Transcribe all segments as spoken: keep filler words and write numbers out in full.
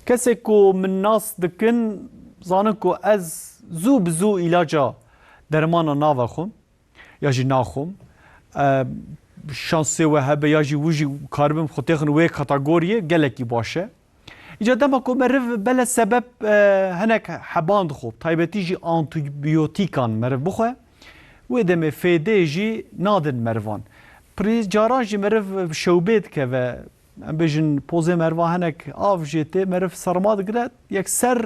Kesê ku min nas dikin, zanin ku ez zû bi zû îlaca dermana navexwim ya jî naxwim. E, şansê we hebe ya jî wî jî karibim xwe têxin wê kategoriyê, gelekî baş e. Îca dema ku meriv bele sebeb, e, hinek heban dixwe, taybetî jî antîbiyotîkan meriv bixwe, wê demê fêdê jî nadin merivan. Pirî caran jî meriv şewbê dikeve, em bêjin pozê meriva hinek av jê tê, meriv serma digire, yekser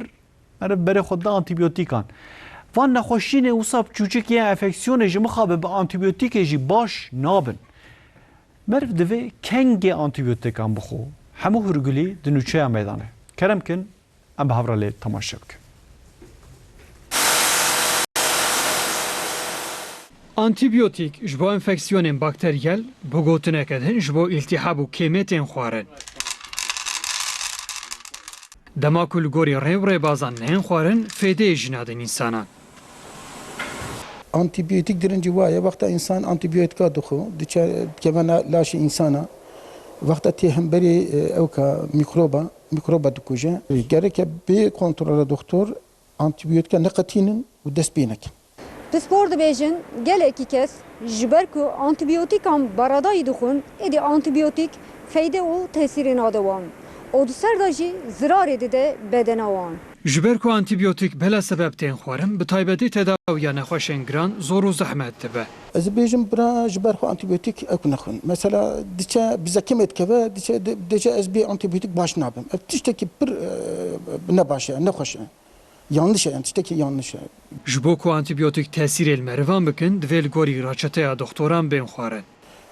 meriv berê xwe dide antîbiyotîkan. Van nexweşînê wisa çûçik yên enfeksiyonê ji mixabin bi antîbiyotîkê jî baş nabin. Meriv divê kengê antîbiyotîkan bixwe. Hemû hûrgulî di nûçeya meydanê. Kerem kin, em bi hev re lê temaşe bikin. Antîbiyotîk ji bo enfeksiyonên bakteriyel, bi gotineke din ji bo îltîhab û kêmê tên xwarin. Dema ku li gorî rê û rêbazan neyên xwarin, fêdeyê jî nadin însanan. Antîbiyotîk dirincî wa ye, wexta însan antîbiyotika dixwe, diçe, dikeve na laşê însana, wexta tê hemberî, e, ewka mîkroba, mîkroba dikuje. Gereke bê kontrola doktor antîbiyotika neqetînin û dest pê nekin. Pispor dibêjin, gelekî kes ji ber ku antîbiyotîkan beredayî dixwin, êdî antîbiyotîk feyde û tesîrê nade wan û di ser de jî zirarê dide bedena wan. Ji ber ku antîbiyotîk bela sebeb tên xwarin, bi taybetî tedawiya nexweşên giran zor û zehmet dibe. Ez dibêjim bira ji ber xwe antîbiyotîk ew nexwin. Mesela diçe bi zekimê dikeve, diçe di-, dêje ez bê antîbiyotîk baş nabim. Ev tiştekî pir, e, nebaş e, nexweş e. Yanlış e, yani tiştekî yanlış e. Ji bo ku antîbiyotîk tesîrê li merivan bikin, divê li gorî reçeteya doktoran bên xwarin.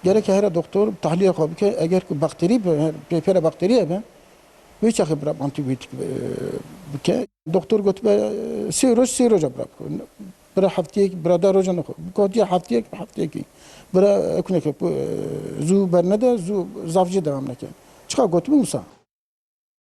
Gerek here doktor tahliyê xwe bike, eger ku bakterî be, pêpêra bakterî hebe, wê çaxê bira antîbiyotîk, e, bike. Doktor gotibe, sê roj, sê roja bira bike. Bira heftiyek, bira da roja nexwe. Gotiye heftiyek, heftiyekî. Bira ekuneke, e, zû bernede, zû zaf jî devam neke. Çiqa gotibe wisa.